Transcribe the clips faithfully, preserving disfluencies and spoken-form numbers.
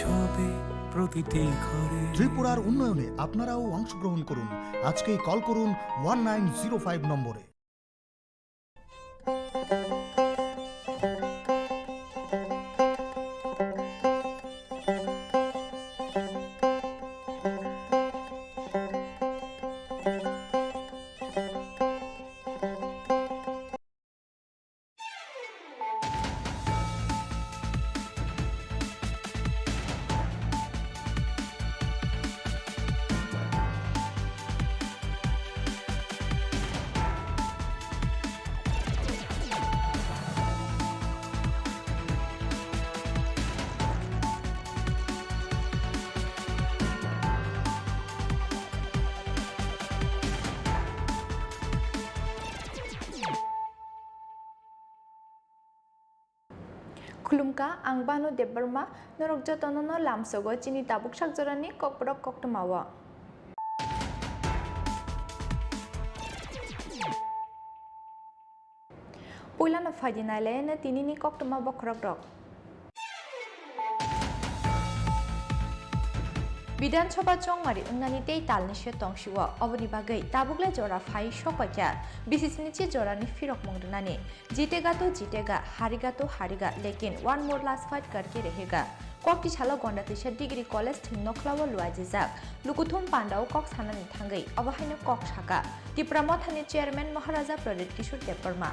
ছবি প্রতিটি ঘরে। ত্রিপুরার উন্নয়নে আপনারাও অংশগ্রহণ করুন। আজকেই কল করুন ওয়ান নাইন জিরো ফাইভ নম্বরে। Khulumkha, ang Banu Debbarma, norok jotono no lamsogo chini tabuk sak jorani kokborok koktwmao. Puilano phaidi nailaino tinini koktwma bokhorokrok. Bidhan Sabha chongmari wngnani tei talni se tongsio, oboni bagwi tabukle jora phai sokpaikha, bisisni chi jorani phirokmung rwnani. Jitega to jitega, hariga to hariga, lekin one more last fight karke rahega. Kokti salo Gonda Teisa Degree College thwng nokhlao luajijak. Lukuthum pandao kok sanani thangwi, obo haino kok saka Tipra Mothani Chairman Maharaja Pradyut Kishore Debbarma.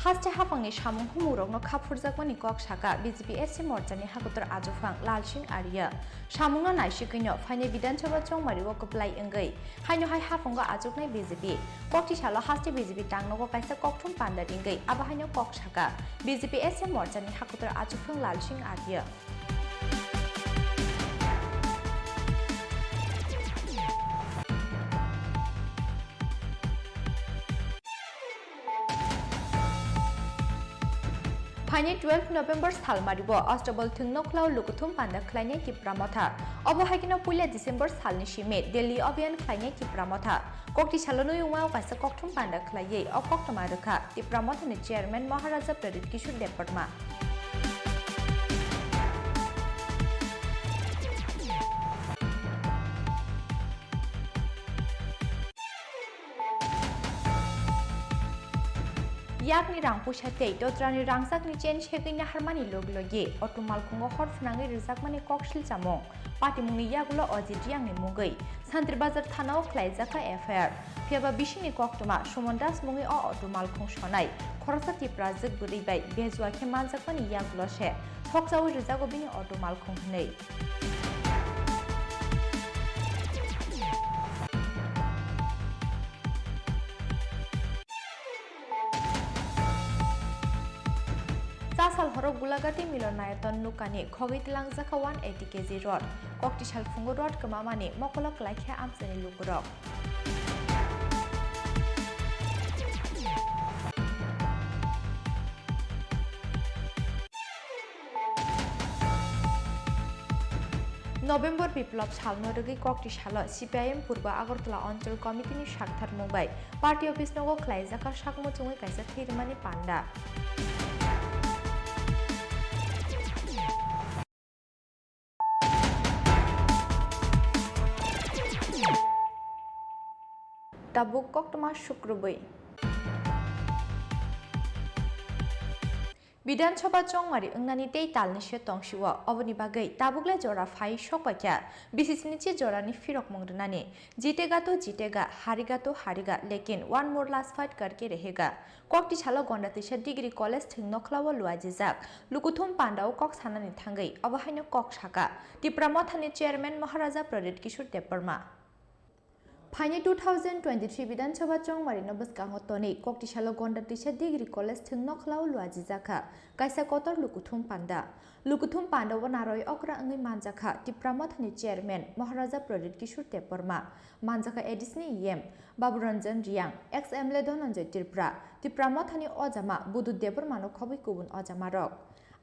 Haste haphangni samung humurokno kha phurjakmani kok saka B J P S C morchani hakotor ajuphang Lal Singh Arya. Samungno naisigwino phainai Bidhan Sabha chongmario kwplai wngwi haino hai haphango achuknai B J P. Kokti salo haste B J P tangnogo kaisa kokthum panda ringwi abo haino kok saka B J P S C morchani hakotor ajuphang Lal Singh Arya. Phaini twelve November salmari bo Astabal thwng nokhlao lukuthum panda khlainai Tipra Motha. Obo hai kheno puila December salni simi Delhi Abhiyan khlainai Tipra Motha. Kokti salo nuyungmao kaisa kokthum panda khlaiwi o koktwma rwkha Tipra Mothani Chairman Maharaja Pradyut Kishore Debbarma. Yakni rang puisa tei totrani rangchakni chain segwi naharmani logi logi auto malkhungo hor phwnangwi rwjakmani kok silchamung. Patimungni yagulo Ajit Riyangni mungwi Santri Bazar thanao khlaijakha F I R. Phiyaba bisingni koktwma Suman Das mungwi o auto malkhung sonai khoroksa Tipra jwk bwrwi bai bejua khe manjakmani yagulo se thokjawi rwjago bini auto malkhung hwnwi. Chasal horo Gulagati Milonayaton nukani khogwi tlangjak kha one eighty K G rot. Kokti salphungo rot kwmamani mokolo kwlaikha amchaini lukurok. November Biplop salno rwgwi kokti salo C P I M Purba Agartala Onchol Committee ni sakthar mungbai party office nogo khlaijakha sakmuchungwi kaisa thwirwmani panda. Tabuk koktwma sukrubwi. Bidhan Sabha chongmari wngnani tei talni se tongsio, oboni bagwi tabukle jora phai sokpaikha, bisisni chi jorani phirokmung rwnani. Jitega to jitega, hariga to hariga, lekin one more last fight karke rahega. Kokti salo Gonda Teisa Degree College thwng nokhlao luajijak. Lukuthum pandao kok sanani thangwi, obo haino kok saka Tipra Mothani Chairman Maharaja Pradyut Kishore Debbarma. Phaini two thousand twenty-three Bidhan Sabha chongmarino bwskango tonwi kokti salo Gonda Teisa Degree College thwng nokhlao luajijakha kaisa kotor lukuthum panda. Lukuthum pandao naroi okra wngwi manjakha Tipra Mothani Chairman Maharaja Pradyut Kishore Debbarma, manjakha A D C ni E M Babu Ranjan Riyang, ex M L A Dhananjay Tripura, Tipra Mothani ojama Budu Debbarmano khobwi kubun ojamarok.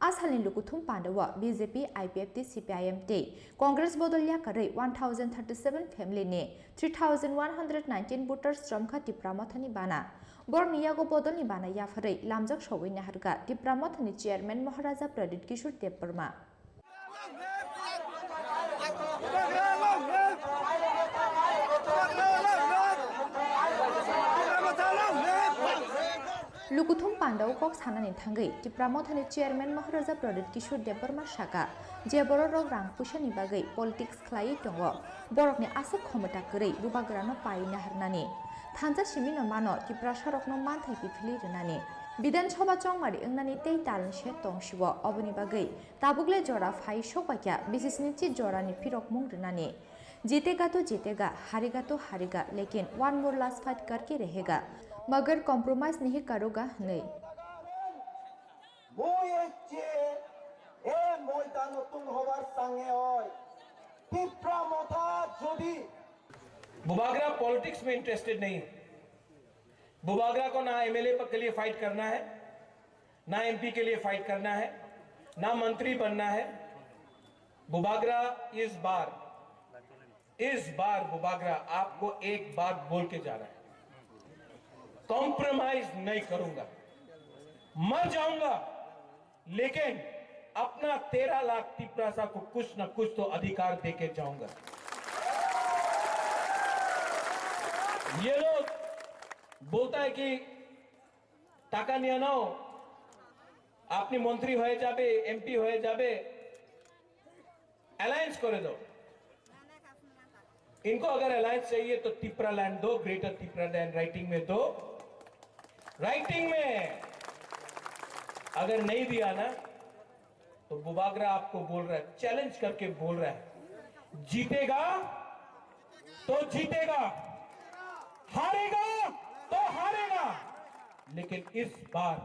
A salni lukuthum pandao B J P, I P F T, C P I M tei Congress bodol yakarwi one thousand thirty-seven family ni three thousand one hundred nineteen voters romkha Tipra Mothani bana. Borokni yago bodolni bana yapharwi lamjak sogwi naharkha Tipra Mothani chairman Maharaja Pradyut Kishore Debbarma. Lukuthum pandao kok sanani thangwi Tipra Mothani chairman Maharaja Pradyut Kishore Debbarma saka, je bororok rang puisani bagwi politics khlaiwi tongo, borokni aswk khomota kwrwi bubagrano paiwi naharnani. Thansa simino mano Tiprasarokno manthai kiphilwi rwnani. Bidhan Sabha chongmari wngnani tei talni se tongsibo, oboni bagwi tabukle jora phai sokbaikha, bisisni chi jorani phirokmung rwnani. Jitega to jitega, harega to harega, lekin one more last fight karke rahega, magar compromise nahi karoga hwnwi. Moi ecche e moidano tung hobar sange oi. Tipra Motha jodi Bubagra politics में इंटरेस्टेड नहीं है। बुबागरा को ना एमएलए के लिए फाइट करना है, ना एमपी के लिए फाइट करना है, ना मंत्री बनना है। बुबागरा इस बार, इस बार बुबागरा आपको एक बात बोल के जा रहा है, कॉम्प्रोमाइज नहीं करूंगा, मर जाऊंगा, लेकिन अपना तेरह लाख तिपरासा को कुछ ना कुछ तो अधिकार दे के जाऊंगा। ये लोग बोलता है कि টাকা নিয়ে নাও, আপনি মন্ত্রী হয়ে যাবে, এমপি হয়ে যাবে, অ্যালায়েন্স করে দাও। इनको अगर अलायंस चाहिए तो तिपरा लैंड दो, ग्रेटर तिपरा लैंड राइटिंग में दो। राइटिंग में अगर नहीं दिया ना, तो बुबागरा आपको बोल रहा है, चैलेंज करके बोल रहा है, जीतेगा तो जीतेगा, हारेगा तो हारेगा, लेकिन इस बार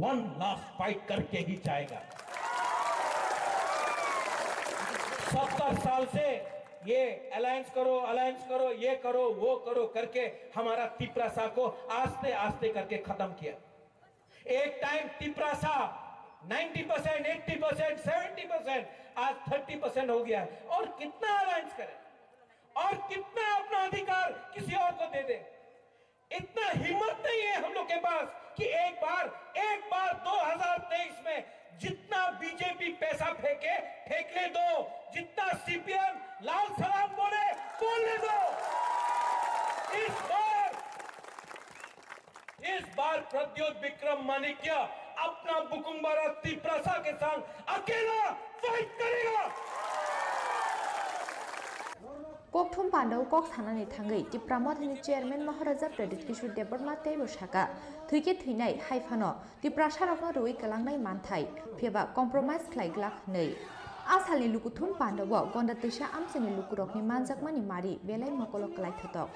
वन लास्ट फाइट करके ही जाएगा। सत्तर साल से ये अलायंस करो, अलायंस करो, ये करो, वो करो करके हमारा तिपरासा को आस्ते आस्ते करके खत्म किया। एक time Tiprasa ninety percent, eighty percent, seventy percent, आज थर्टी परसेंट हो गया है। और कितना अलायंस करें और कितना अपना अधिकार किसी और को दे दे? इतना हिम्मत नहीं है हम लोग के पास कि एक बार, एक बार दो हज़ार तेईस में जितना बीजेपी पैसा फेंके, फेंकने दो, जितना सीपीएम लाल सलाम बोले, बोलने दो। इस बार, इस बार प्रद्युत विक्रम माणिक्य अपना बुकुम्बारा तिपरासा के संग अकेला फाइट करेगा। Kokthum pandao kok sanani thangwi Tipra Mothani chairman Maharaja Pradyut Kishore Debbarma teibo saka, thwikhe thwinai hai phano Tiprasarokno rwui kwlangnai manthai, phiyaba compromise khlai glak hwnwi. A salni lukuthum pandao Gonda twisa amchaini lukurokni manjakmani mari belai mokolo kwlai thotok.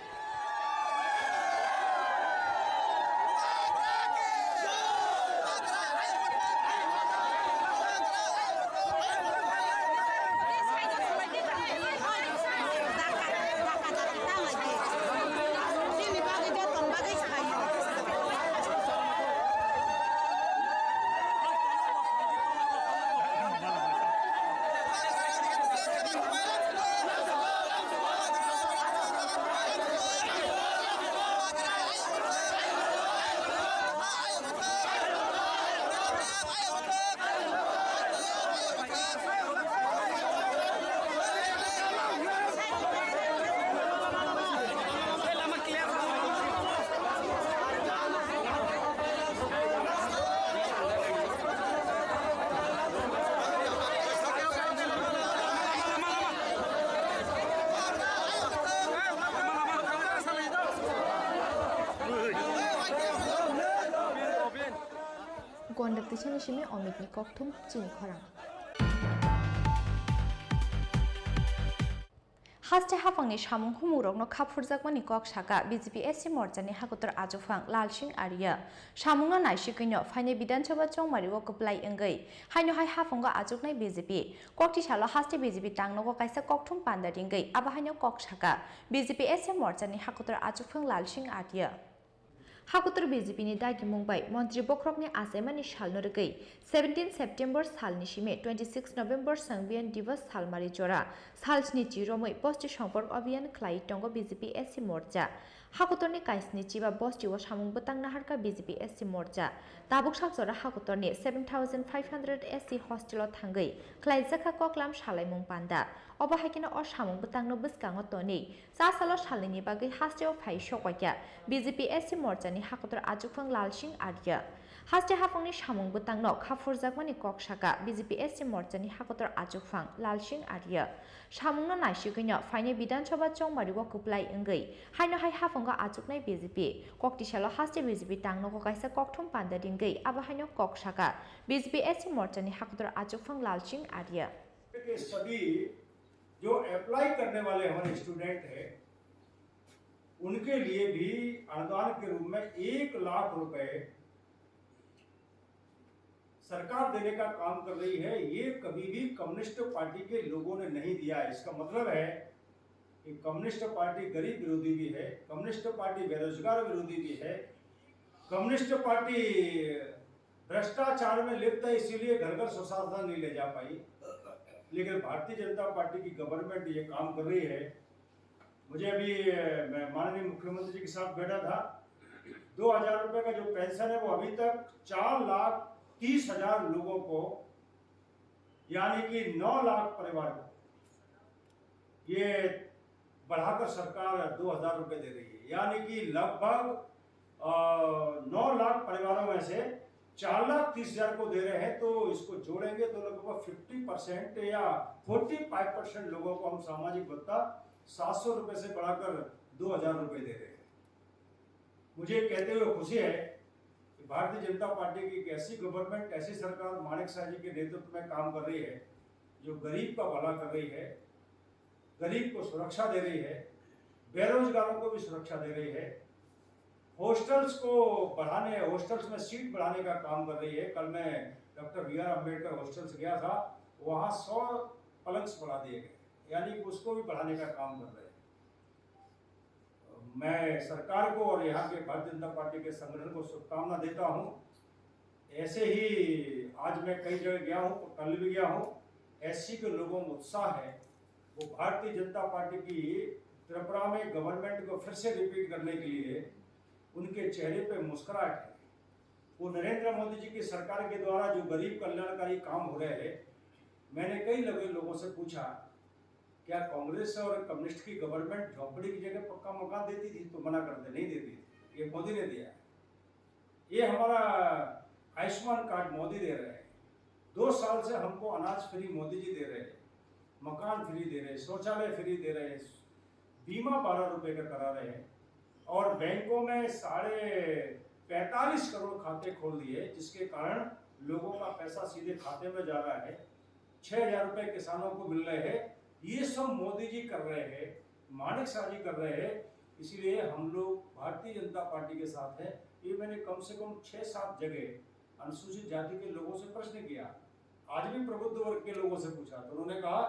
Gonda tisani simi Omitni kokthum chini khorang. Haste haphangni samung humungrokno kha phurjakmani kok saka B J P S C morchani hakotor achuphang Lal Singh Arya. Samungno naisigwino phainai Bidhan Sabha chongmario kwplai wngwi haino hai haphango achuknai B J P. Kokti salo haste B J P tangnogo kaisa kokthum panda ringwi abo haino kok saka B J P S C morchani hakotor achuphang Lal Singh Arya. Hakutor B J P ni dagimung bai montri bokhorokni achaimani salno rwgwi seventeen September salni simi twenty six November Sangbiyan Divas salmari jora sal sni chi romwi bosti sompork abhiyan khlai tongo B J P S C morcha. Hakutorni kaisni chiba bosti o samung bwtang naharkha B J P S C morcha. Tabuk sak jora hakutorni seven thousand five hundred S C hostel o thangwi khlaijakha koklam salaimung panda. Obo hai kheno o samung bwtangno bwskango tonwi cha salo salnwini bagwi hasteo phai sokwaikha B J P S C morchani hakotor achukphang Lal Singh Arya. Haste haphangni samung bwtangno kha phurjakmani kok saka B J P S C morchani hakotor achukphang Lal Singh Arya. Samungno naisigwino phainai Bidhan Sabha chongmari o kwplai wngwi haino hai haphango achuknai B J P. Koktisalo haste B J P tangnogo kaisa kokthum panda ringwi abo haino kok saka B J P S C morchani hakotor achukphang Lal Singh Arya. के सभी जो अप्लाई करने वाले हमारे स्टूडेंट हैं, उनके लिए भी अनुदान के रूप में एक लाख रुपए सरकार देने का काम कर रही है। ये कभी भी कम्युनिस्ट पार्टी के लोगों ने नहीं दिया है। इसका मतलब है कि कम्युनिस्ट पार्टी गरीब विरोधी भी है, कम्युनिस्ट पार्टी बेरोजगार विरोधी भी है, कम्युनिस्ट पार्टी भ्रष्टाचार में लिप्त है, इसीलिए घर घर सुशासन नहीं ले जा पाई। लेकिन भारतीय जनता पार्टी की गवर्नमेंट ये काम कर रही है। मुझे अभी, अ, मैं माननीय मुख्यमंत्री जी के साथ बैठा था, दो हजार रुपए का जो पेंशन है, वो अभी तक चार लाख तीस हजार लोगों को, यानी कि नौ लाख परिवार को ये बढ़ाकर सरकार दो हजार रुपए दे रही है, यानी कि लगभग, अ, नौ लाख परिवारों में से चार लाख तीस हजार को दे रहे हैं, तो इसको जोड़ेंगे तो लगभग फिफ्टी परसेंट या फोर्टी फाइव परसेंट लोगों को हम सामाजिक भत्ता सात सौ रुपए से बढ़ाकर दो हजार रुपए दे रहे हैं। मुझे कहते हुए खुशी है कि भारतीय जनता पार्टी की एक ऐसी गवर्नमेंट, ऐसी सरकार मानिक शाह जी के नेतृत्व में काम कर रही है, जो गरीब का भला कर रही है, गरीब को सुरक्षा दे रही है, बेरोजगारों को भी सुरक्षा दे रही है, हॉस्टल्स को बढ़ाने, हॉस्टल्स में सीट बढ़ाने का काम कर रही है। कल मैं डॉक्टर बी आर अम्बेडकर हॉस्टल्स गया था, वहाँ सौ पलंग्स बढ़ा दिए गए, यानी कि उसको भी बढ़ाने का काम कर रहे हैं। मैं सरकार को और यहाँ के भारतीय जनता पार्टी के संगठन को शुभकामना देता हूँ। ऐसे ही आज मैं कई जगह गया हूँ, कल भी गया हूँ, एससी के लोगों में उत्साह है। वो भारतीय जनता पार्टी की त्रिपुरा में गवर्नमेंट को फिर से रिपीट करने के लिए उनके चेहरे पे मुस्कुराहट है। वो नरेंद्र मोदी जी की सरकार के द्वारा जो गरीब कल्याणकारी काम हो रहे हैं, मैंने कई लगे लोगों से पूछा, क्या कांग्रेस और कम्युनिस्ट की गवर्नमेंट झोपड़ी की जगह पक्का मकान देती थी? तो मना करते, नहीं देती थी, ये मोदी ने दिया है। ये हमारा आयुष्मान कार्ड मोदी दे रहे हैं, दो साल से हमको अनाज फ्री मोदी जी दे रहे हैं, मकान फ्री दे रहे हैं, शौचालय फ्री दे रहे हैं, बीमा बारह रुपए का करा रहे हैं और बैंकों में साढ़े पैंतालीस करोड़ खाते खोल दिए, जिसके कारण लोगों का पैसा सीधे खाते में जा रहा है। छह हजार रुपए किसानों को मिल रहे हैं। ये सब मोदी जी कर रहे हैं, मानिक शाह जी कर रहे हैं। इसीलिए हम लोग भारतीय जनता पार्टी के साथ हैं। ये मैंने कम से कम छह सात जगह अनुसूचित जाति के लोगों से प्रश्न किया, आज भी प्रबुद्ध वर्ग के लोगों से पूछा, तो उन्होंने कहा,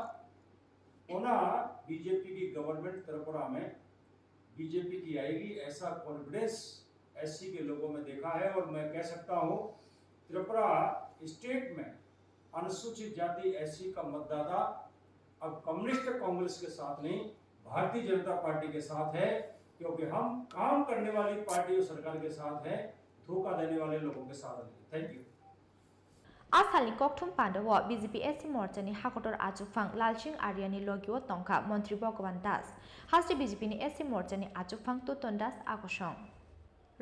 पुनः बीजेपी की गवर्नमेंट त्रिपुरा में बीजेपी की आएगी, ऐसा कॉन्फिडेंस एससी के लोगों में देखा है। और मैं कह सकता हूँ, त्रिपुरा स्टेट में अनुसूचित जाति एससी का मतदाता अब कम्युनिस्ट कांग्रेस के साथ नहीं, भारतीय जनता पार्टी के साथ है, क्योंकि हम काम करने वाली पार्टी और सरकार के साथ हैं, धोखा देने वाले लोगों के साथ नहीं। Thank you. A salni kokthum pandao B J P S C morchani hakotor achukphang Lal Singh Aryani logio tongkha Montri Bhagavan Das. Haste B J P ni S C morchani achukphang Tuton Das akosong.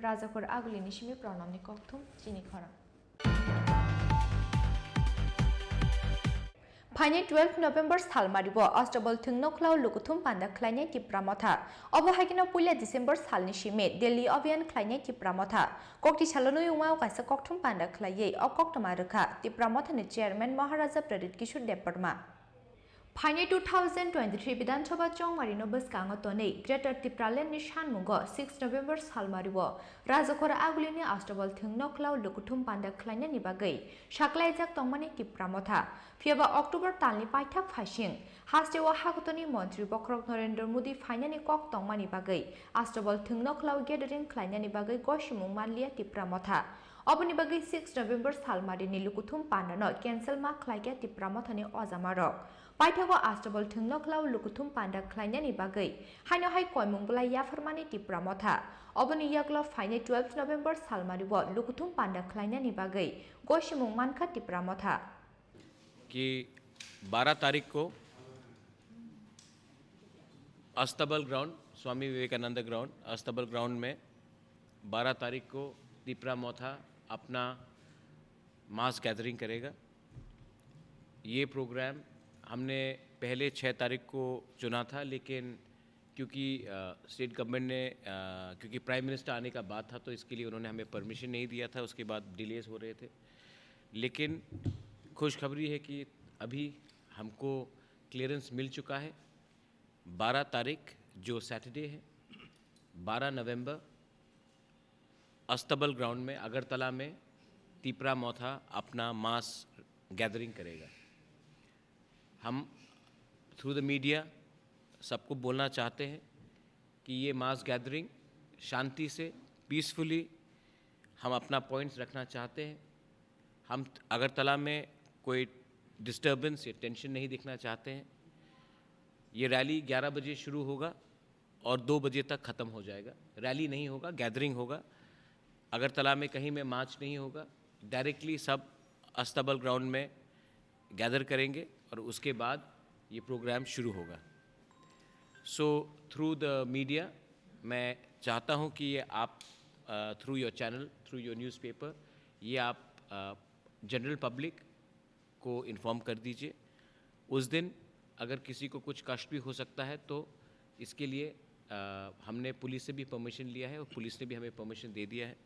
Rajakhor Agulini simi Pranamni kokthum chini khorang. Phainai twelve November salmari bo Astabal thwngno khlao lukuthum panda khlainai Tipra Motha. Obo hai kheno puila December salni simi Delhi obiyan khlainai Tipra Motha. Kokti salo nuyungmao kaisa kokthum panda khlaiwi o koktwma rwkha Tipra Mothani chairman Maharaja Pradyut Kishore Debbarma. Phainai two thousand twenty-three Bidhan Sabha chongmarino bwskango tonwi Greater Tipraland ni sanmungo six November salmario Rajakhor Agulini Astabal Thwng Nokhlao lukuthum panda khlainani bagwi saklaijak tongmani Tipra Motha. Phiyaba October talni paithak phaising hasteo hakotorni Montri Bokhorok Narendra Modi phainani kok tongmani bagwi Astabal Thwng Nokhlao gathering khlainani bagwi gosimung manliya Tipra Motha. Oboni bagwi six November salmarini lukuthum pandano cancel ma khlaikha Tipra Mothani ojamarok. Paithago Astabal Thwng Nokhlao lukuthum panda khlainani bagwi haino hai koimung bwlai yapharmani Tipra Motha. Oboni yagulo phainai twelve November salmario lukuthum panda khlainani bagwi gosimung mankha Tipra Motha. कि बारह तारीख को अस्तबल ग्राउंड, स्वामी विवेकानंद ग्राउंड, अस्तबल ग्राउंड में बारह तारीख को तिपरा मोथा अपना मास गैदरिंग करेगा। ये प्रोग्राम हमने पहले छः तारीख को चुना था, लेकिन क्योंकि स्टेट गवर्नमेंट ने, क्योंकि प्राइम मिनिस्टर आने का बात था, तो इसके लिए उन्होंने हमें परमिशन नहीं दिया था। उसके बाद डिलेज हो रहे थे, लेकिन खुशखबरी है कि अभी हमको क्लियरेंस मिल चुका है। बारह तारीख जो सैटरडे है, बारह नवंबर, अस्तबल ग्राउंड में, अगरतला में तिपरा मोथा अपना मास गैदरिंग करेगा। हम थ्रू द मीडिया सबको बोलना चाहते हैं कि ये मास गैदरिंग शांति से, पीसफुली हम अपना पॉइंट्स रखना चाहते हैं। हम अगरतला में कोई डिस्टर्बेंस या टेंशन नहीं देखना चाहते हैं। ये रैली ग्यारह बजे शुरू होगा और दो बजे तक ख़त्म हो जाएगा। रैली नहीं होगा, गैदरिंग होगा। अगरतला में कहीं में मार्च नहीं होगा, डायरेक्टली सब अस्तबल ग्राउंड में गैदर करेंगे और उसके बाद ये प्रोग्राम शुरू होगा। सो थ्रू द मीडिया मैं चाहता हूँ कि ये आप, through your channel, through your newspaper, ये आप जनरल पब्लिक को इन्फॉर्म कर दीजिए। उस दिन अगर किसी को कुछ कष्ट भी हो सकता है, तो इसके लिए, अ, हमने पुलिस से भी परमिशन लिया है और पुलिस ने भी हमें परमिशन दे दिया है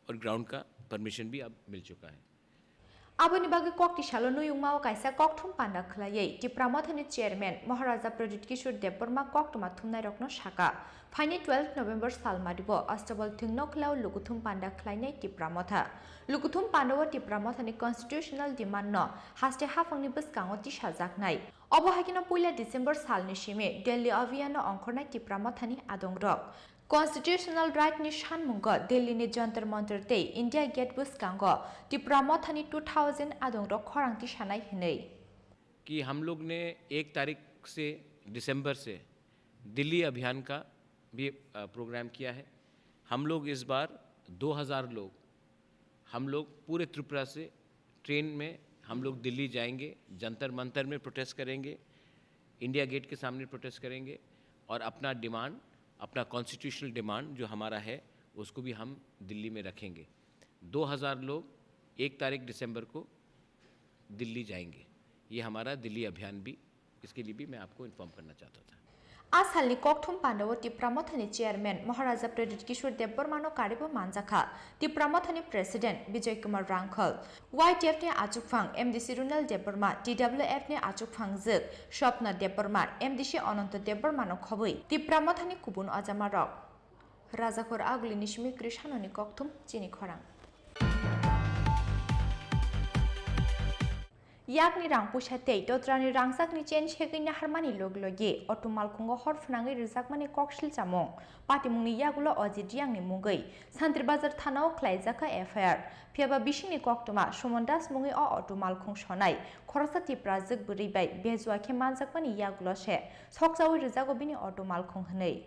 और ग्राउंड का परमिशन भी अब मिल चुका है। Aboni bagwi koktisalo nuyungmao kaisa kokthum panda khwlaiwi Tipra Mothani chairman Maharaja Pradyut Kishore Debbarma koktwma thumnairokno sakha. Phaini twelve November salmario Astabal Thwng Nokhlao lukuthum panda khwlainai Tipra Motha. Lukuthum pandao Tipra Mothani constitutional demand no haste haphangni bwskango tisajaknai. Obo hai kheno puila December salni simi Delhi Abhiyan no ongkhornai Tipra Mothani adongrok. Constitutional right ni sanmungo Delhi ni Jantar Mantar tei India Gate bwskango Tipra Mothani two thousand adongrok khorang tisanai hinwi. कि हम लोग ने एक तारीख से, दिसंबर से दिल्ली अभियान का भी, अ, प्रोग्राम किया है। हम लोग इस बार दो हज़ार लोग, हम लोग पूरे त्रिपुरा से ट्रेन में हम लोग दिल्ली जाएंगे, जंतर मंतर में प्रोटेस्ट करेंगे, इंडिया गेट के सामने प्रोटेस्ट करेंगे और अपना डिमांड, अपना कॉन्स्टिट्यूशनल डिमांड जो हमारा है, उसको भी हम दिल्ली में रखेंगे। दो हज़ार लोग एक तारीख दिसंबर को दिल्ली जाएंगे। ये हमारा दिल्ली अभियान भी, इसके लिए भी मैं आपको इन्फॉर्म करना चाहता था। A salni kokthum pandao Tipra Mothani chairman Maharaja Pradyut Kishore Debbarma no karibo manjakha Tipra Mothani president Bijoy Kumar Rangkhol, Y T F ni achukphang M D C Runal Debbarma, T W F ni achukphang jwk Swapna Debbarma, M D C Ananto Debbarma no khobwi Tipra Mothani kubun ojamarok. Rajakhor Agulini simi Krishanoni kokthum chini khorang. Yakni rang puisa tei totrani rangchakni chain segwi naharmani log logi auto malkhungo hor phwnangwi rwjakmani koksil chamung. Patimungni yagulo Ajit Riyangni mungwi Santri Bazar thanao khlaijakha F I R. Phiyaba bisingni koktwma Suman Das mungwi o auto malkhung sonai khoroksa Tipra jwk bwrwi bai bejua khe manjakmani yagulo se sokchaui rwjago bini auto malkhung hwnwi.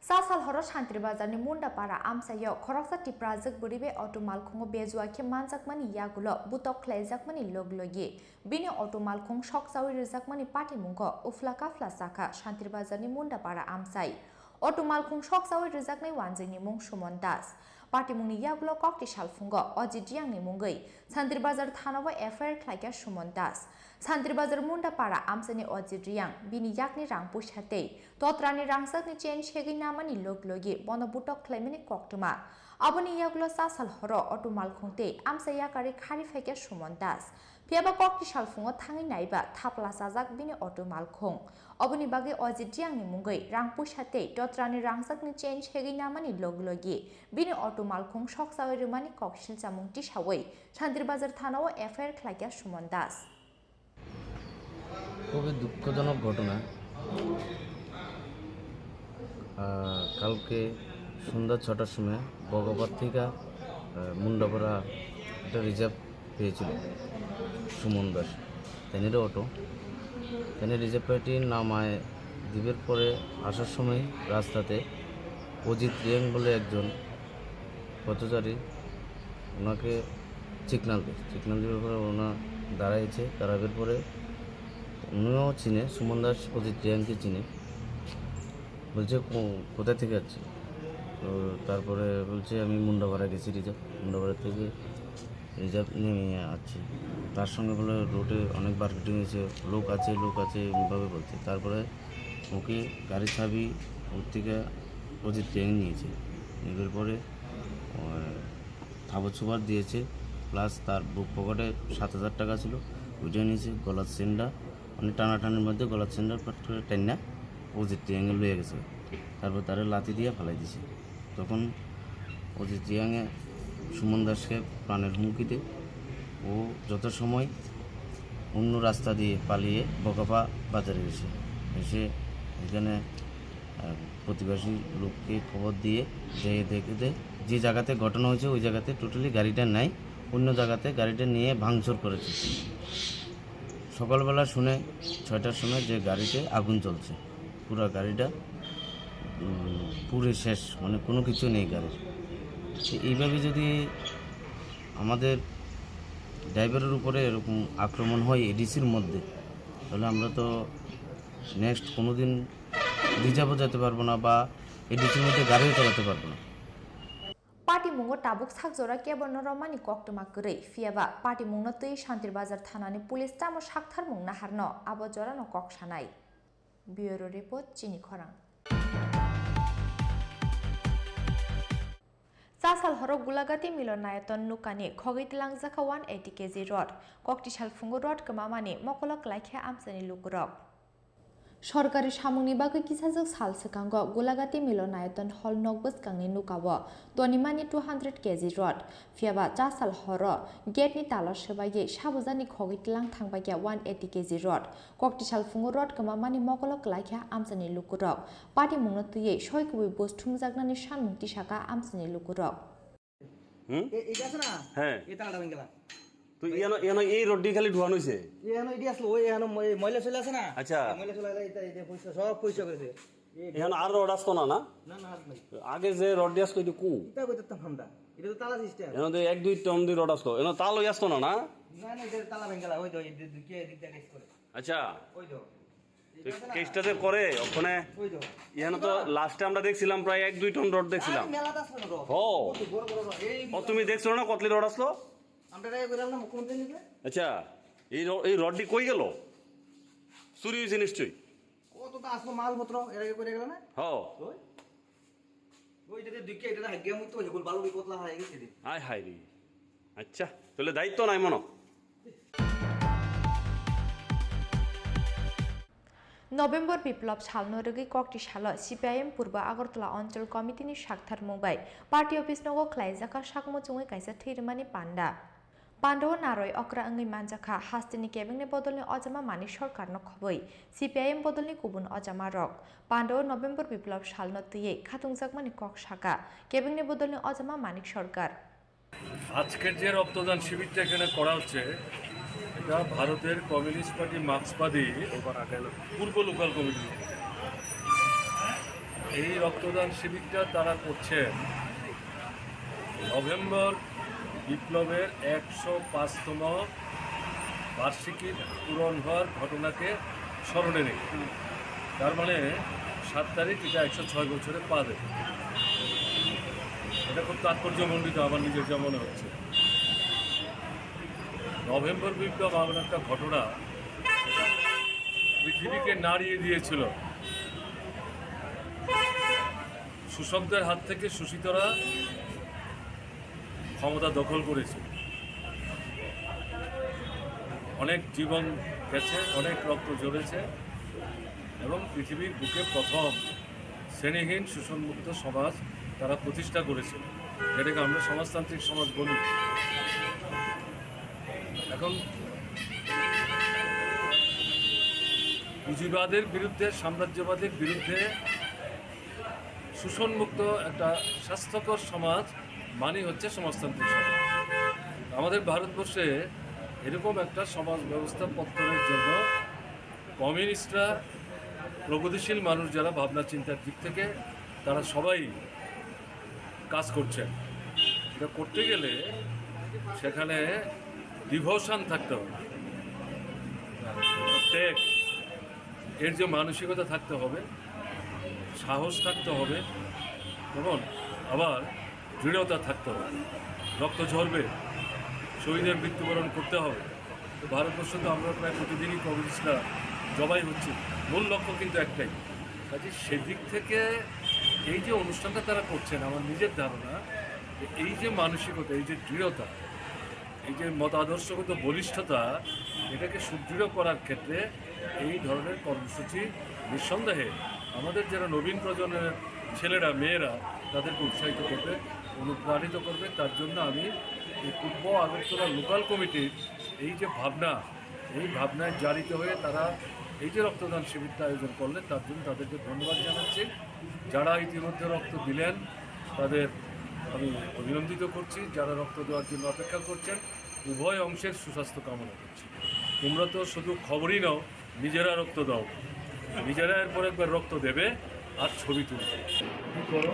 Cha sal horo Santri Bazarni Munda Para amchaio khoroksa Tipra jwk bwrwi bai auto malkhungo bejua khe manjakmani yagulo butok khlaijakmani log logi bini auto malkhung sokchaui rwjakmani patimungo uphla kaphla chakha Santri Bazarni Munda Para amchai. Auto malkhung sokchaui rwjaknai wanjwini mung Suman Das. Patimungni yagulo kokti salphungo Ajit Riyangni mungwi Santri Bazar thanao F I R khlaikha Suman Das. Santri Bazar Munda Para amchaini Ajit Riyang bini yakni rang puisa tei totrani rangchakni chain segwi namani log logi bono butok khlaimani koktwma. Aboni yagulo cha sal horo auto malkhung tei amchai yakarwi khari phaikha Suman Das. Phiya ba kokti salphungo thangwi naiba thapla chajak bini auto malkhung. Oboni bagwi Ojit Reangni mungwi rang puisa tei totrani rangchakni chain segwi namani logi logi bini auto malkhung sokchawi rwmani kok silchamung tisawi Shantir Bazar thanao F I R khlaikha Suman Das. খুবই দুঃখজনক ঘটনা। আহ, কালকে সন্ধ্যা ছটার সময় বগবাত থেকে, আহ, মুন্ডাপাড়া একটা রিজার্ভ পেয়েছিল সুমন দাস, তেনের অটো। তেনে রিজার্ভ পার্টি নামায় দিবের পরে আসার সময় রাস্তাতে অজিত রিয়াং বলে একজন পথচারী ওনাকে সিগন্যাল দেয়। সিগন্যাল দেওয়ার পরে ওনা দাঁড়াইছে, দাঁড়াবার পরে উনিও চিনে, সুমন দাস অজিত রিয়াংকে চিনে। বলছে, "কো-, কোথা থেকে আসছে?" তো তারপরে বলছে, "আমি মুন্ডাপাড়া গেছি রিজার্ভ, মুন্ডাপাড়া থেকে রিজার্ভ নেমে আসছি।" তার সঙ্গে বলে, "রোডে অনেক মারপিট হয়েছে, লোক আছে, লোক আছে", এইভাবে বলছে। তারপরে ওকে গাড়ির চাবি ওর থেকে অজিত রিয়াং নিয়েছে, নেবার পরে আহ, থাবর সুপার দিয়েছে, প্লাস তার বুক পকেটে সাত হাজার টাকা ছিল, ওইটা নিয়েছে, গলার চেনটা, মানে টানাটানির মধ্যে গলার চেনটা ফট করে টাইনা অজিত রিয়াংয়ে লইয়া গেছে। তারপর তারে লাথি দিয়ে ফালাই দিছে। তখন অজিত রিয়াংয়ে সুমন দাসকে প্রাণের হুমকি দেয়। ও যত সময় অন্য রাস্তা দিয়ে পালিয়ে বকাফা বাজারে গেছে, এসে এখানে আহ, প্রতিবেশী লোককে খবর দিয়ে, যে দেখে দে, যে জায়গাতে ঘটনা হয়েছে ওই জায়গাতে টোটালি গাড়িটা নাই, অন্য জায়গাতে গাড়িটা নিয়ে ভাঙচুর করেছে। সকালবেলা শুনে ছয়টার সময় যে গাড়িতে আগুন জ্বলছে, পুরো গাড়িটা, উম, পুড়ে শেষ, মানে কোনো কিছু নেই গাড়ির। তো এইভাবে যদি আমাদের ড্রাইভারের উপরে এরকম আক্রমণ হয় এডিসির মধ্যে, তাহলে আমরা তো নেক্সট কোনো দিন রিজার্ভও যেতে পারবো না বা এডিসির মধ্যে গাড়িও চালাতে পারবো না। Patimungo tabuk sak jora kebo no romani koktwma kwrwi, phiya ba patimungno twi Shantir Bazar thanani police tamo saktharmung naharno abo jorano kok sanai. Bureau Report, Chini Khorang. Chasal horo Gulagati Milonayaton nukani khogwi tlangjak kha one eighty K G rod. Kokti salphungo rod kwmamani mokolo kwlai khe amchaini lukurok. Sorkari samungni bagwi kisajak sal swkango Gulagati Milonayaton hall nok bwskangni nukao tonimani two hundred K G rod. Phiya ba chasal horo gate ni talo swbaiwi sabujani khogwi tlang thangbaikha one eighty K G rod. Kokti salphungo rod kwmamani mokolo kwlaikha amchaini lukurok. Patimungno twiwi soi kubui bus thumjaknani sanmung tisakha amchaini lukurok. হুম? এ-, এটা আছে না? হ্যাঁ। এই তালাটা ভেঙে গেলাম। তো ইয়ানো, ইয়ানো এই রডটি খালি ধোয়ানো হইছে? এ এখানো এটি আসলো, ওই এখানো মই-, ময়লা চলে আছে না? আচ্ছা। এই ময়লা চলে আছে, এটা, এটা পরিষ্কার, সব পরিষ্কার করেছে। এই এখানো আর রড আসতো না, না? না, না, আর নাই। আগে যে রডটি আসতো, এটি কু? এটা কই তো ঠান্ডা। এটা তো তালা সিস্টেম। এখানে তো এক দুই টন দিয়ে রড আসতো। এখানে তালা আসতো না, না? না, না, এটা তালা ভেঙে গেলাম, ওই তো, এই দিকে, এদিক দিয়ে গেছে করে। আচ্ছা। ওই তো। তো কেসটা যে করে ওখানে, ওই তো। এখানে তো লাস্টে আমরা দেখছিলাম প্রায় এক দুই টন রড দেখছিলাম। আর মেলাতে আসলো না তো। ও। কত বড় বড় রড। এই ও, তুমি দেখছো না কতলি রড আসলো? আমরা এটা করে আমরা মুখ্যমন্ত্রী নিয়ে। আচ্ছা, এই র-, এই রডটি কই গেল? চুরি হয়েছে নিশ্চয়ই। কত তো আসলো মালপত্র, এর আগে করে গেল না? হ। ওই। ওই যে দুই কে, এটা হাগিয়া মুক্ত হয়ে গেল, বালু কতলা হয়ে গেছে রে। হায় হায় রে। আচ্ছা, তাহলে দায়িত্ব নাই মনো। November biplop salno rwgwi kokti salo C P I M Purbo Agartala Onchol Committee ni saktharmung bai party office nogo khlaijak kha sakmo chungwi kaisa thwi rwmani panda. Pandao naroi okra wngwi manjakha hasteni kebengni bodolni ojama Manik Sarkarno khobwi C P I M bodolni kubun ojamarok. Pandao November biplop salno twiwi khatungjakmani kok sakha kebengni bodolni ojama Manik Sarkar. আজকের যে রক্তদান শিবিরটা এখানে করা হচ্ছে, এটা ভারতের communist party মার্ক্সবাদী পূর্ব লোকাল কমিটি। এই রক্তদান শিবিরটা তারা করছেন নভেম্বর বিপ্লবের একশো পাঁচতম বার্ষিকী পূরণ হওয়ার ঘটনাকে স্মরণে রেখে। তার মানে সাত তারিখ, এটা একশো ছয় বছরে পা দেবে। এটা খুব তাৎপর্যমণ্ডিত আমার নিজের যা মনে হচ্ছে। নভেম্বর বিপ্লব এমন একটা ঘটনা, পৃথিবীকে নাড়িয়ে দিয়েছিল। শোষকদের হাত থেকে শোষিতরা ক্ষমতা দখল করেছে। অনেক জীবন গেছে, অনেক রক্ত ঝরেছে এবং পৃথিবীর বুকে প্রথম শ্রেণীহীন শোষণমুক্ত সমাজ তারা প্রতিষ্ঠা করেছে, যেটাকে আমরা সমাজতান্ত্রিক সমাজ বলি। এখন পুঁজিবাদের বিরুদ্ধে, সাম্রাজ্যবাদের বিরুদ্ধে শোষণমুক্ত একটা স্বাস্থ্যকর সমাজ মানেই হচ্ছে সমাজতান্ত্রিক সমাজ। আমাদের ভারতবর্ষে এরকম একটা সমাজ ব্যবস্থা পত্তনের জন্য কমিউনিস্টরা, প্রগতিশীল মানুষ যারা ভাবনা চিন্তার দিক থেকে, তারা সবাই কাজ করছেন। এটা করতে গেলে সেখানে ডিভোশন থাকতে হবে, ত্যাগ, এর যে মানসিকতা থাকতে হবে, সাহস থাকতে হবে এবং আবার দৃঢ়তা থাকতে হবে। রক্ত ঝরবে, শহীদের মৃত্যুবরণ করতে হবে। তো ভারতবর্ষে তো আমরা প্রায় প্রতিদিনই কমিউনিস্টরা জবাই হচ্ছে, মূল লক্ষ্য কিন্তু একটাই। কাজে সেদিক থেকে এই যে অনুষ্ঠানটা তারা করছেন, আমার নিজের ধারণা যে এই যে মানসিকতা, এই যে দৃঢ়তা, এই যে মতাদর্শগত বলিষ্ঠতা, এটাকে সুদৃঢ় করার ক্ষেত্রে এই ধরনের কর্মসূচি নিঃসন্দেহে আমাদের যারা নবীন প্রজন্মের ছেলেরা, মেয়েরা, তাদেরকে উৎসাহিত করবে, অনুপ্রাণিত করবে। তার জন্য আমি এই পূর্ব আগরতলা লোকাল কমিটির এই যে ভাবনা, এই ভাবনায় জারিত হয়ে তারা এই যে রক্তদান শিবিরটা আয়োজন করলেন, তার জন্য তাদেরকে ধন্যবাদ জানাচ্ছি। যারা ইতিমধ্যে রক্ত দিলেন, তাদের আমি অভিনন্দিত করছি। যারা রক্ত দেওয়ার জন্য অপেক্ষা করছেন, উভয় অংশের সুস্বাস্থ্য কামনা করছি। তোমরা তো শুধু খবরই নাও, নিজেরা রক্ত দাও। নিজেরা এরপর একবার রক্ত দেবে আর ছবি তুলবে। কি করো?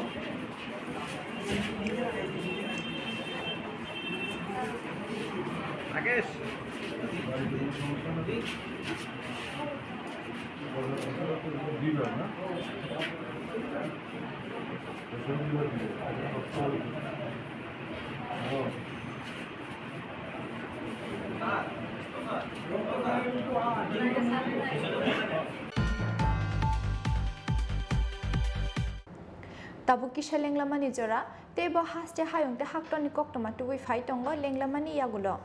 রাকেশ। দিবা না? Tabuk kisa lenglamani jora, tei bo haste hayung tei haktorni koktwma tubui phai tongo lenglamani yagulo.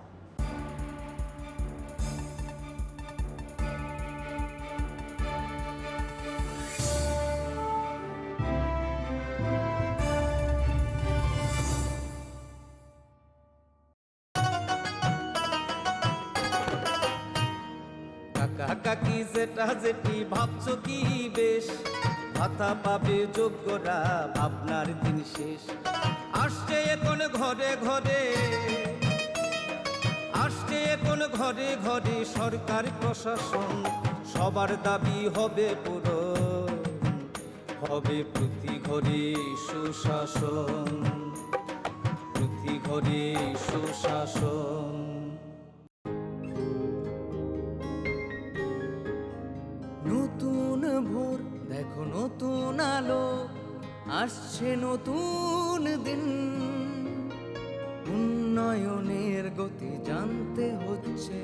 কাকা কাকি জেঠা জেঠি ভাবছো কি বেশ, ভাতা পাবে যোগ্যরা ভাবনার দিন শেষ। আসছে এখন ঘরে ঘরে, আসছে এখন ঘরে ঘরে সরকার প্রশাসন, সবার দাবি হবে পূরণ। হবে প্রতি ঘরে সুশাসন, প্রতি ঘরে সুশাসন। নতুন ভোর, দেখো নতুন আলো, আসছে নতুন দিন। উন্নয়নের গতি জানতে হচ্ছে,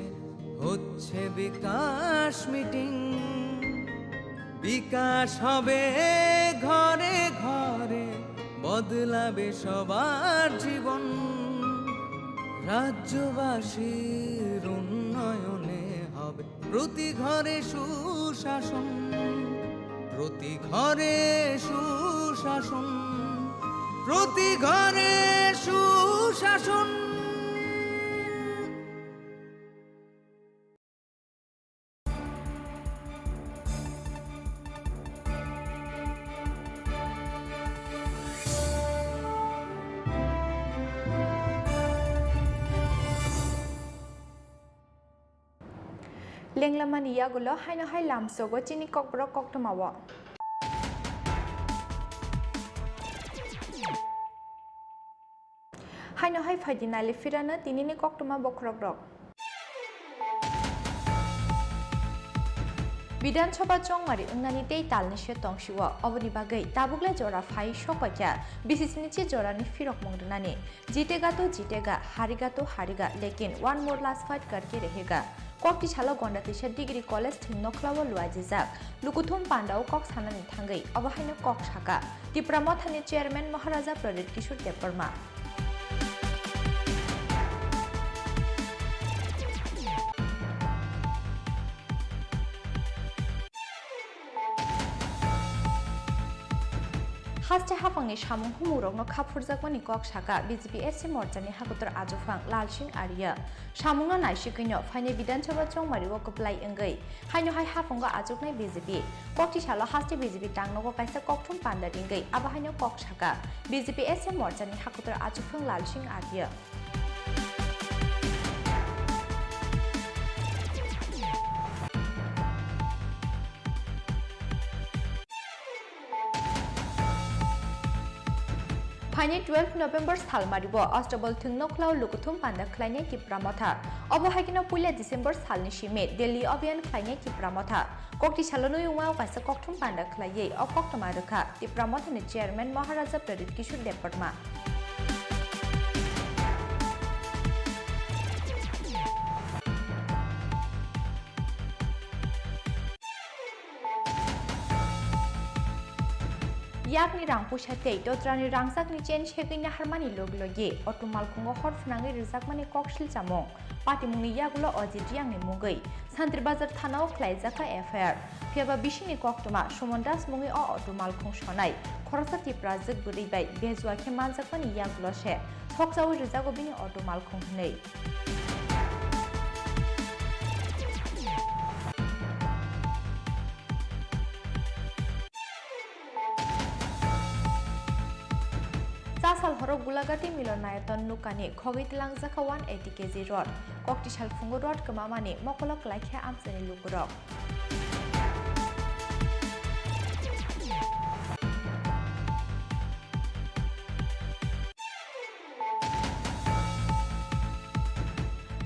হচ্ছে বিকাশ মিটিং। বিকাশ হবে ঘরে ঘরে, বদলাবে সবার জীবন। রাজ্যবাসীর উন্নয়নে হবে প্রতি ঘরে সুশাসন, প্রতি ঘরে সুশাসন, প্রতি ঘরে সুশাসন। Lenglamani yagulo haino hai lamsogo chini kokborok koktwmao. Haino hai phaidi nali phirano tinini koktwma bokhorokrok. Bidhan Sabha chongmari wngnani tei talni se tongsio, oboni bagwi tabukle jora phai sokpaikha, B C C ni chi jorani phirokmung rwnani. Jitega to jitega, hariga to hariga, lekin one more last fight karke rahega. Kok tisalo Gonda Teisa Degree College thwng nokhlao luaijijak. Lukuthum pandao kok sanani thangwi obo haino kok saka Tipra Mothani chairman Maharaja Pradyut Kishore Debbarma. Haste haphangni samung humungrokno kha phurjakmani kok saka B J P S C morchani hakotor achuphang Lal Singh Arya. Samungno naisigwino phainai Bidhan Sabha chongmario kwplai wngwi haino hai haphango achuknai B J P. Kokti salo haste B J P tangnogo kaisa kokthum panda ringwi abo haino kok saka B J P S C morchani hakotor achuphang Lal Singh Arya. Phainai twelve November salmari bo Astabal thwngno khwlao lukuthum panda khlainai Tipra Motha. Obo hai kheno puila December salni simi Delhi Abhiyan khlainai Tipra Motha. Kokti salo nuyungmao kaisa kokthum panda khlaiwi o koktwma rwkha Tipra Mothani chairman Maharaja Pradyut Kishore Debbarma. Yakni rang puisa tei totrani rangchakni chain segwi naharmani logi logi auto malkhungo hor phwnangwi rwjakmani kok silchamung. Patimungni yagulo Ajit Riyangni mungwi Santri Bazar thanao khlaijak kha F I R. Phiyaba bisingni koktwma Suman Das mungwi o auto malkhung sonai khoroksa Tiprajwk bwrwi bai bejua khe manjakmani yagulo se sokchaui rwjago bini auto malkhung hwnwi. Chasal horo Gulagati Milonayaton nukani khogwi tlangjak kha one eighty K G rot. Kokti sal phungo rot kwmamani mokolo kwlai khe amchaini lukurok.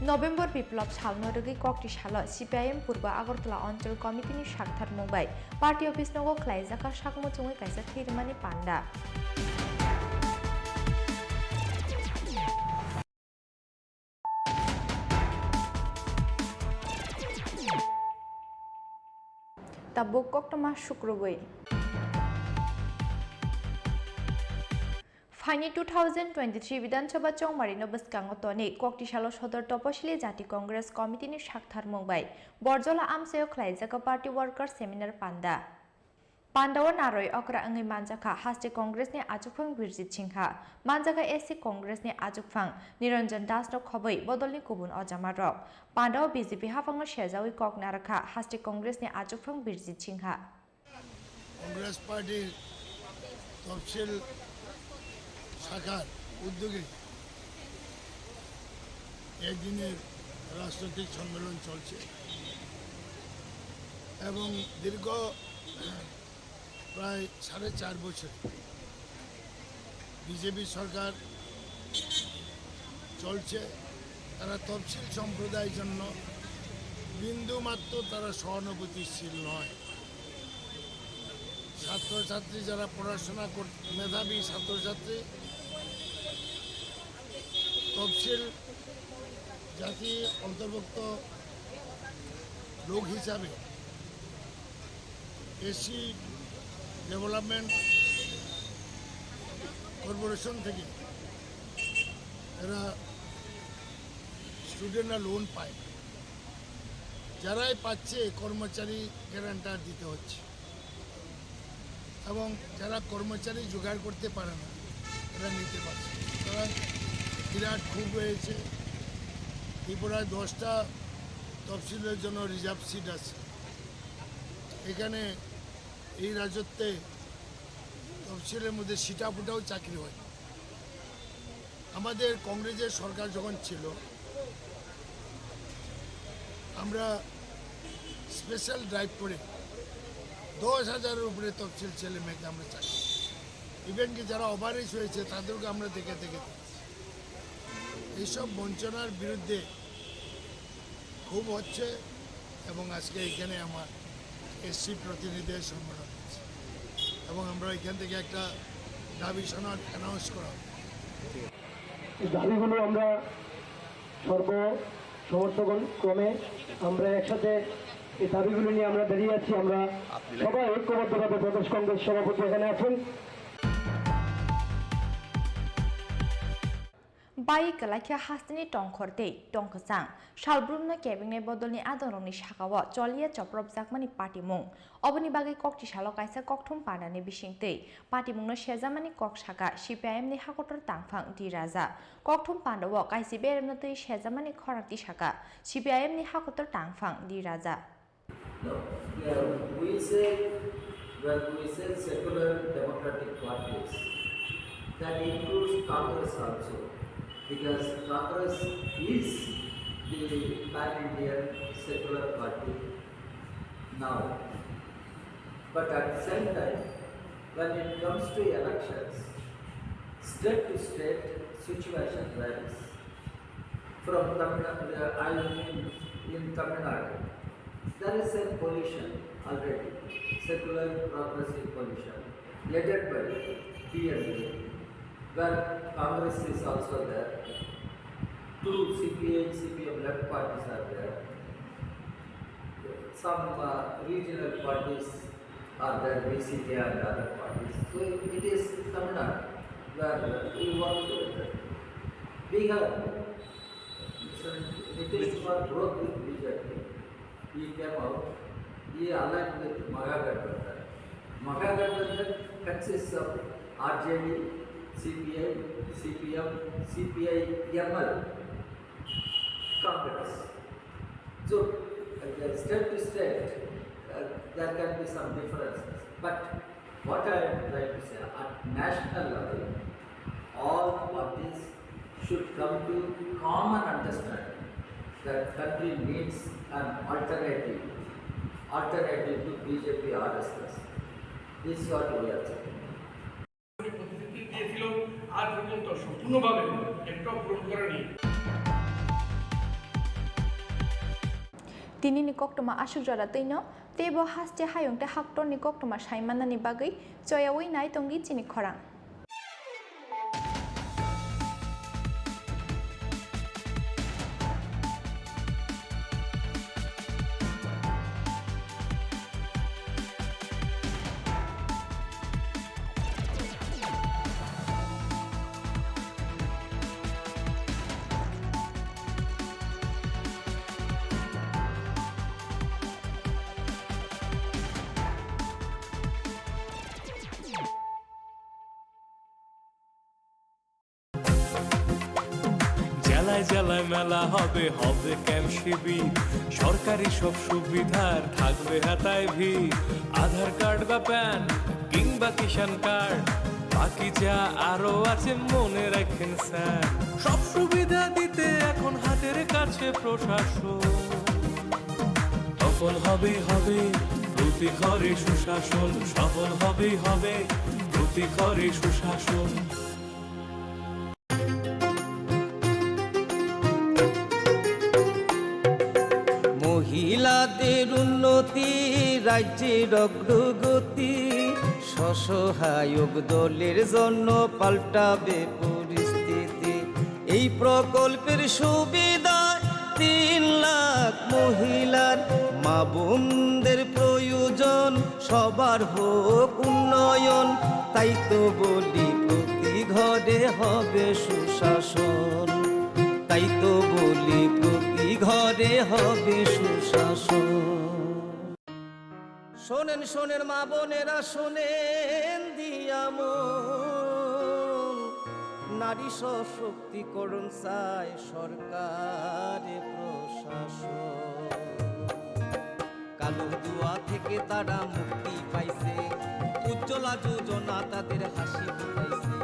November Biplop salno rwgwi kokti salo C P I M Purba Agartala Onchol Committee ni sakthar mung bai party office nogo khlaijak kha sak muchungwi kaisa thwirmani panda. Tabuk koktwma sukrubwi. Phaini two thousand twenty-three Bidhan Sabha chongmarino bwskango toni kokti salo Sodor Toposili Jati Congress Committee ni sakthar mung bai Borjola amchaio khlaijak party worker seminar panda. Pandao naroi okra wngwi manjakha haste Congress ni achukphang Birjit Singha, manjakha S C Congress ni achukphang Niranjan Das no khobwi bodolni kubun ojamarok. Pandao B J P haphangno sejawi kok narakha haste Congress ni achukphang Birjit Singha. Congress পার্টির তফসিল শাখার উদ্যোগে একদিনের রাজনৈতিক সম্মেলন চলছে এবং দীর্ঘ প্রায় সাড়ে চার বছর বিজেপি সরকার চলছে। তারা তফসিল সম্প্রদায়ের জন্য বিন্দুমাত্র তারা সহানুভূতিশীল নয়। ছাত্রছাত্রী যারা পড়াশোনা কর-, মেধাবী ছাত্রছাত্রী তফসিল জাতি অন্তর্ভুক্ত লোক হিসাবে এসসি ডেভেলপমেন্ট কর্পোরেশন থেকে এরা স্টুডেন্টরা লোন পায়। যারাই পাচ্ছে কর্মচারী গ্যারান্টার দিতে হচ্ছে এবং যারা কর্মচারী জোগাড় করতে পারে না এরা নিতে পারছে না। সুতরাং বিরাট ক্ষোভ রয়েছে। ত্রিপুরায় দশটা তফসিলের জন্য রিজার্ভ সিট আছে। এখানে এই রাজত্বে তফসিলের মধ্যে সিটাফুটাও চাকরি হয়। আমাদের কংগ্রেসের সরকার যখন ছিল, আমরা স্পেশাল ড্রাইভ করে দশ হাজারের উপরে তফসিল ছেলে মেয়েকে আমরা চাকরি দিই। ইভেন কি যারা ওভারএজ হয়েছে তাদেরকে আমরা দেখে দেখে দিচ্ছি। এইসব বঞ্চনার বিরুদ্ধে খুব হচ্ছে এবং আজকে এখানে আমার এসসি প্রতিনিধিদের সম্মেলন হচ্ছে এবং আমরা এখান থেকে একটা দাবি সনদ অ্যানাউন্স করা হবে। এই দাবিগুলো আমরা সর্ব সমর্থকগণ ক্রমে আমরা একসাথে এই দাবিগুলো নিয়ে আমরা দাঁড়িয়ে আছি। আমরা সবাই ঐক্যবদ্ধভাবে প্রদেশ কংগ্রেস সভাপতি এখানে আছেন। Bai kwlaikha hasteni tongkhor tei tongkwchang. Salbrumno kebengni bodolni adongrokni sakao choliya chopropjakmani patimung. Oboni bagwi kokchisalo kaisa kokthum pandani bisingtwi patimungno sejamani kok saka C P I M ni hakotor tangphang D Raja. Kokthum pandao kaisi beremno twi sejamani khorang tisaka C P I M ni hakotor tangphang D Raja. No, yeah, we say, when we say secular democratic parties, that includes Congress also, because Congress is the pan-Indian secular party now. But at the same time, when it comes to elections, state to state situation varies. From Tamil Nadu, I mean, in Tamil Nadu, there is a coalition already, Secular Progressive Coalition, led by T N P, where Congress is also there. Two C P I, C P M left parties are there. Some, uh, regional parties are there, V C K and other parties. So it is Tamil Nadu where we work together. Bihar, Mister Nitish Kumar broke with B J P. He came out, he aligned with Magha Gathbandhan. Magha Gathbandhan consists of R J D, C P I, C P M, C P I M L, Congress. So, uh, state to state, uh, there can be some differences. But what I am trying to say, at national level, all parties should come to common understanding that country needs an alternative, alternative to B J P R S S. This is what we are saying. প্রতিশ্রুতি দিয়েছিল, আজ পর্যন্ত সম্পূর্ণভাবে একটা পূরণ করেনি। Tinini koktwma aswk jora twino, teibo haste hayung tei haktorni koktwma sai mannani bagwi choyaui nai tongdi chini khorang. জেলায় জেলায় মেলা হবে, হবে ক্যাম্প শিবির, সরকারি সব সুবিধার থাকবে হাতায় ভিড়। আধার কার্ড বা প্যান কিংবা কিষাণ কার্ড, বাকি যা আরো আছে মনে রাখেন স্যার। সব সুবিধা দিতে এখন হাতের কাছে প্রশাসন। তপন হবেই হবে প্রতি ঘরে সুশাসন, সফল হবেই হবে প্রতি ঘরে সুশাসন। মহিলাদের উন্নতি, রাজ্যের অগ্রগতি, স্বসহায়ক দলের জন্য পাল্টাবে পরিস্থিতি। এই প্রকল্পের সুবিধায় তিন লাখ মহিলার, মা বোনদের প্রয়োজন, সবার হোক উন্নয়ন। তাই তো বলি প্রতি ঘরে হবে সুশাসন, তাই তো বলি প্রতি ঘরে হবে সুশাসন। শোনেন, শোনেন মা বোনেরা, শোনেন দিয়া মন, নারী সশক্তিকরণ চায় সরকারে প্রশাসন। কালো ধোঁয়া থেকে তারা মুক্তি পাইছে, উজ্জ্বলা যোজনা তাদের হাসি ফুটাইছে।